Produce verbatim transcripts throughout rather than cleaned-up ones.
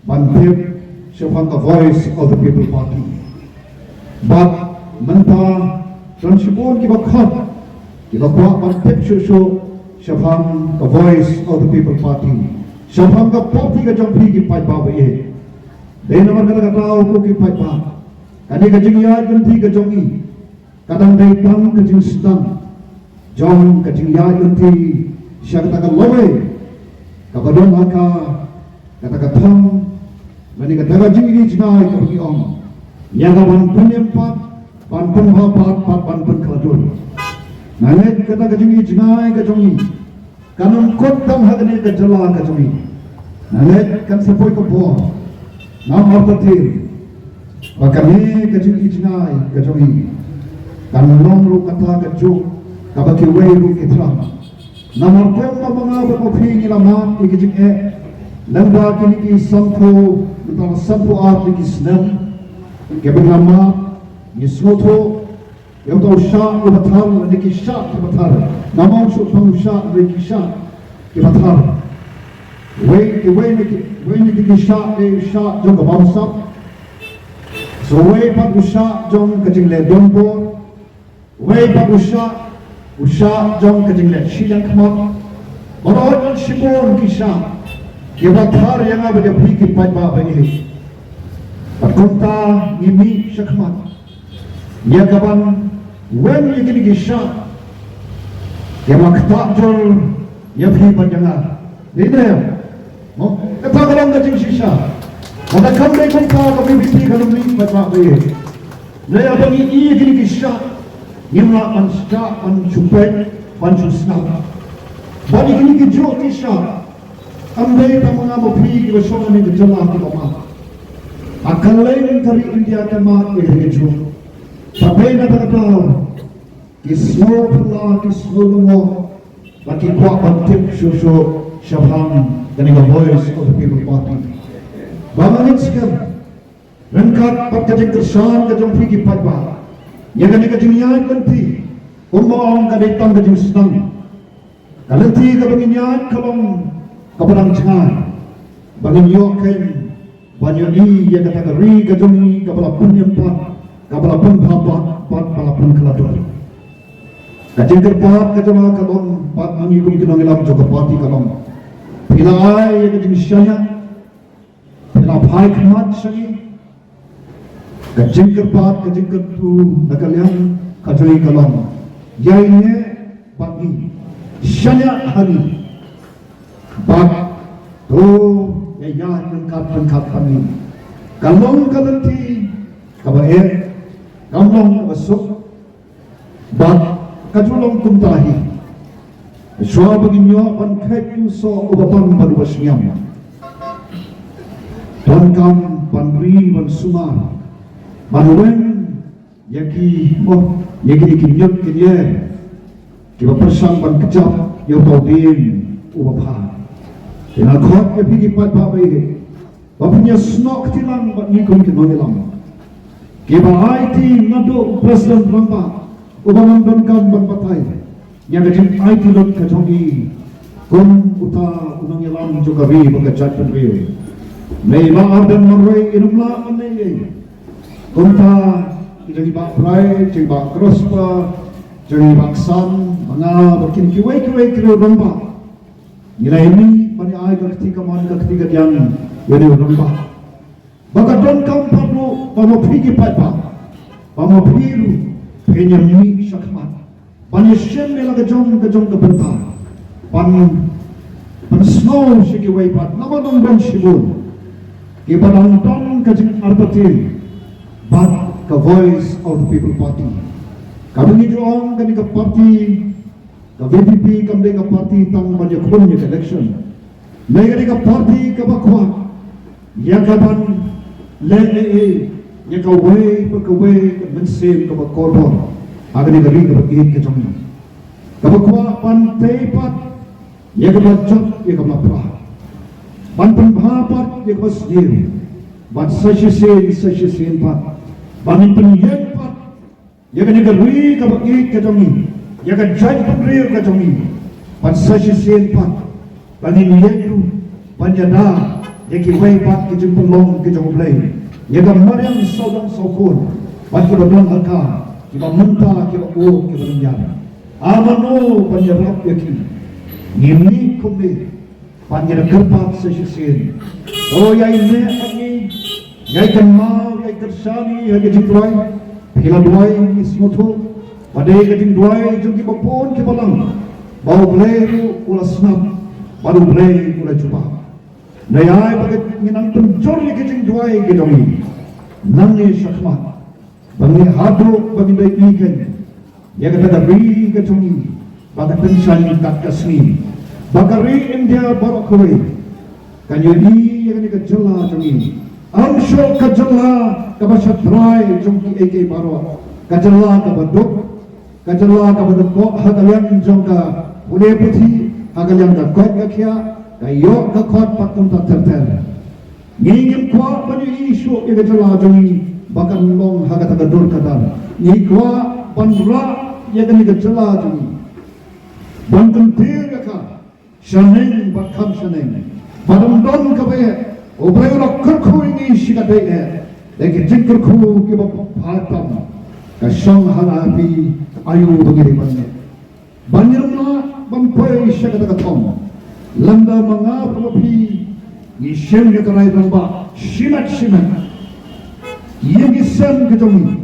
ban tip shaphang ka Voice of the People Party. Bad mynta don shibun kiba khot, kiba kwah ban tip shuh shuh shaphang ka Voice of the People Party, shaphang ka party ka jong phi ki paidbah ba ïeit. Dei namar kata ka daw ko ki paidbah, kane ka jingïaid lynti ka jong ngi ka dang dei tang ka jingsdang jong ka jingïaid lynti sha kata ka lawei kaba don ha ka, kata ka thong, lane kata ka jingïohi jngai kaba ngi ong ïa ka ban pynim pat, ban pynbha pat, pat ban pynkhlaiñ. Nga ngeit kata ka jingïohi jngai ka jong ngi kan ym kut tang ha kane ka jylla ka jong ngi. Nga ngeit kan sa poi ka por, ngam artatien ba kane ka jingïohi jngai ka jong ngi kan long ruh kata ka juk kaba kiwei ruh ki thrang. Namar kumba ma nga bad ma phi ngi la mad ïa ki jingeh lyngba kine ki sanphew, mynta la sanphew ar tylli ki snem kiba ngi la mad, ngi sngewthuh ïa uta u shah uba thar lane ki shah kiba thar. Ngam ong shuh tang u shah lane ki shah kiba thar. Wei, kiwei na ki, wei na ki shah, eh, u shah jong ka bamsap. Sa wei pat u shah jong ka jingleh donbor. Wei pat u shah, u shah jong ka jingleh shiliang khmat. Baroh don shibun ki shah kiba thar ïa nga bad ïa phi ki paidbah ba ïeit. Bad kumta ngi mih shakhmat ïa kaban weng ïa kine ki shah kiba ktah jur ïa phi bad ïa nga. Dei ne em? Mo, kata ka long ka jingshisha. Lada kam dei kumta ka VPP kan ym mih paidbah ba ïeit. Lada ba ngi ïohi ïa kine ki shah, ngim lah ban shah, ban shu peit, ban shu sngap. Bad ïa kine ki juh ki shah, kam dei tang ma nga ma phi kiba shong ha kane ka jylla kiba mad. Ha kylleng ka ri India ki mad ïa kine ki juh. Bad dei na kata ka daw ki sngew phylla, ki sngew lyngngoh, bad ki kwah ban tip shuh shuh shaphang kane ka Voice of the People Party. Ba nga ngeit skhem, ryngkat bad ka jingkyrshan ka jong phi ki paidbah ïa kane ka jingïaid lynti, kumba ong ka dei tang ka jingsdang. Ka lynti kaba ngin ïaid ka long kaba dang jngai, ba ngin ïoh khein ban ïohi ïa kata ka ri ka jong ngi kaba la pynim pat, kaba la pynbha pat, bad ba la pynkhlaiñ. Ka jingkyrpad ka jong nga ka long, bad ma ngi kum ki nongïalam jong ka party ka long, phi la ai ïa ka jingshaniah, phi la phai khmat sha ngi. Ka jingkyrpad, ka jingkyntu na ka liang ka jong ngi ka long, ïaineh bad ngi, shaniah ha ngi. Bad to ïa ïaid ryngkat ryngkat bad ngi. Ka long ka lynti kaba eh, kam long kaba suk. Bad ka ju long kumta hi. Shuwa ba ngin ïoh ban kheit u soh uba bang bad uba shngiam, donkam ban ri ban sumar, ban weng ïa ki, oh, ïa ki, ïa ki ñiut ki ñier kiba pyrshang ban kjap ïa uta u dieng uba bha. Te nga khot ïa phi ki paidbah ba ïeit, ba phin ïasnoh kti lang bad ngi kum ki nongïalam. Kiba aiti naduh u President Rangbah uba ngam donkam ban batai ïa ka jingaiti lut ka jong i kum uta u nongïalam jong ka ri bad ka jaitbynriew. Ngi Bah Ardent marwei ngim lah ban leh ei ei. Kumta ki jong i Bah Brai, jong i Bah Prosper, jong i Bah Ksan, ma nga bad kin kiwei kiwei ki rangbah, ngi la ïa mih ban ïa ai ka kti kamon ka kti kadiang ïa une u rangbah. Ba ka donkam pat ruh ba ma phi ki paidbah, ba ma phi ruh phin ïa mih shakhmat ban ïa shim ïa la ka jong ka jong ka bynta, ban, ban pynsngew sha kiwei pat, namar dang don shibun kiba dang don ka jingartatien bad ka Voice of the People Party. Kaba ngi ju ong kane ka party, ka VPP kam dei ka party tang ban ïakhun ïa ka election. Ngi ka dei ka party kaba kwah ïa ka ban leh ei ei ïa kawei pa kawei ka mynsiem kaba kordor ha kane ka ri kaba ïeit ka jong ngi. Kaba kwah ban tei pat ïa kaba jop ïa kaba phra, ban pynbha pat ïa kaba sniew, bad sa shisien sa shisien pat ban pynïeng pat ïa kane ka ri kaba ïeit ka jong ngi, ïa ka jaitbynriew ka jong ngi, bad sa shisien pat ba ngin ïeng ruh ban ïada ïa kiwei pat ki jingpynlong ki jong U Blei, ïa ka mariang sawdong sawkun, bad kiba don ha ka, kiba mynta, kiba ïoh, kiba ngiar. A mano ban ïarap ïa ki? Ngi mih kumne, bad ngi da kyrpad sa shisien. O ïa i neh ha ngi, ïa i kynmaw, ïa i kyrshan ïa ka jingduwai. Phi la duwai, ngi sngewthuh ba dei ka jingduwai jong kiba bun kiba lang, ba U Blei ruh u la sngap, bad U Blei u la jubab. Ngi ai ba ngi nang pynjur ïa ka jingduwai ka jong ngi nangne shakhmat, ba ngi haduh ba ngin da ïohi kein ïa kata ka ri ka jong ngi ba ka tyngshaiñ kat ka sngi, ba ka ri India baroh kawei kan ïohi ïa kane ka jylla jong ngi. Ym shuh ka jylla kaba shatrai jong kiei kiei baroh, ka jylla kaba duk, ka jylla kaba duk ha ka liang jong ka pule puthi, ha ka liang ka koit ka khiah, ka ïoh ka kot bad kumta ter ter. Ngi ngim kwah ban ïohi shuh ïa ka jylla jong ngi ba kan long ha kata ka dur ka dar. Ngi kwah ban rah ïa kane ka jylla jong ngi ban kyntiew ïa ka shaneng bad kham shaneng, bad ym don kaba eh. U Blei u la kyrkhu ïa ngi shi katdei eh da ki jingkyrkhu kiba phai tam. Ka shong ha la phi aïu ba ngi dei ban leh. Ba ngim lah ban poi sha kata ka thong. Lada ma nga bad ma phi ngi shim ïa ka rai rangbah shimet shimet, ïa ki sem ki jong ngi,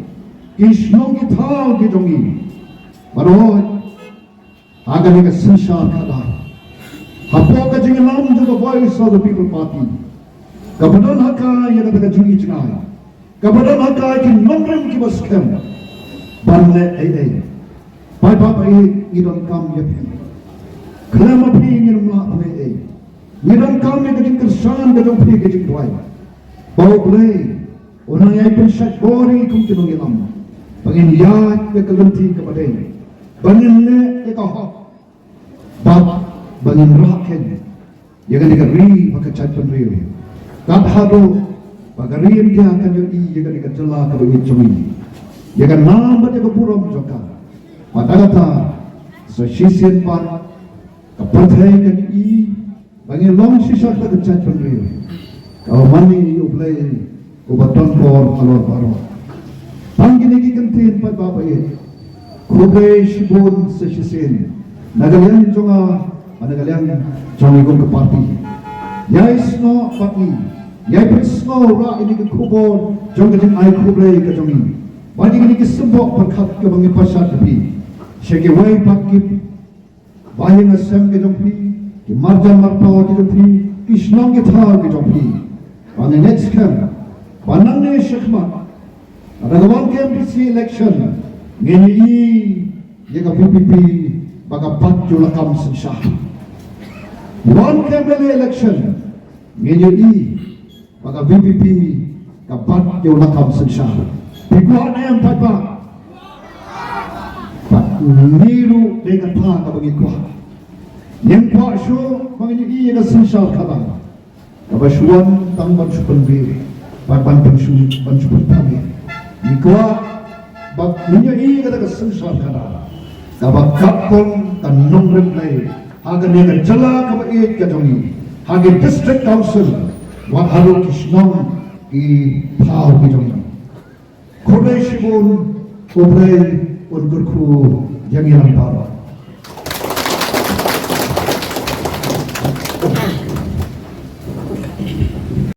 ki shnong ki thaw ki jong ngi, baroh ha kane ka synshar khadar, hapoh ka jingïalam jong ka Voice of the People Party, kaba don ha ka ïa kata ka jingïohi jngai, kaba don ha ka ki nongrim kiba skhem ban leh ei ei. Paidbah ba ïeit, ngi donkam ïa phi. Khlem ma phi ngim lah ban leh ei ei. Ngi donkam ïa ka jingkyrshan ka jong phi, ka jingduwai ba U Blei un nang ïai pynshait bor ïa ngi kum ki nongïalam, ba ngin ïaid ïa ka lynti kaba dei, ba ngin leh ïa ka hok, bad ba ngin rah kein ïa kane ka ri bad ka jaitbynriew. Kat haduh ba ka ri India kan ïohi ïa kane ka jylla kaba ïeit jong ngi, ïa ka nam bad ïa ka burom jong ka. Bad da kata sa shisien pat ka pyrthei kan ïohi ba ngi long shisha ka jaitbynriew kaba mane ïa U Blei uba don bor halor baroh. Tang kine ki kyntien, paidbah ba ïeit. Khublei shibun sa shisien na ka liang jong nga, na ka liang jong i kum ka party. Ïai snoh bad ngi, ïai pynsngew rah ïa kine ki khubor jong ka jingai khublei ka jong ngi, bad ïa kine ki symboh pyrkhat kaba ngi pynshad ïa phi sha kiwei pat ki ba ïing sem ki jong phi, ki marjan marpaw ki jong phi, ki shnong ki thaw ki jong phi. Ba ngin ngeit skhem ba nangne shakhmat, lada ka wan ka M D C election, ngin ïohi ïa ka V P P ba ka bat ïa u lakam synshar. Wan ka M L A election, ngin ïohi ba ka V P P ka bat ïa u lakam synshar. Phi kwah ne em, paidbah? Bad ngi ruh dei kata kaba ngi kwah. Ngim kwah shuh ba ngin ïohi ïa ka synshar khadar kaba shu wan tang ban shu pynbeit bad ban pynshu, ban shu pynpamit. Ngi kwah ba ngin ïohi ïa kata ka synshar khadar kaba katkum ka nongrim Blei ha kane ka jylla kaba ïeit ka jong ngi, ha ki district council, wat haduh ki shnong ki thaw ki jong ngi. Khublei shibun, U Blei un kyrkhu ïa ngi lang baroh.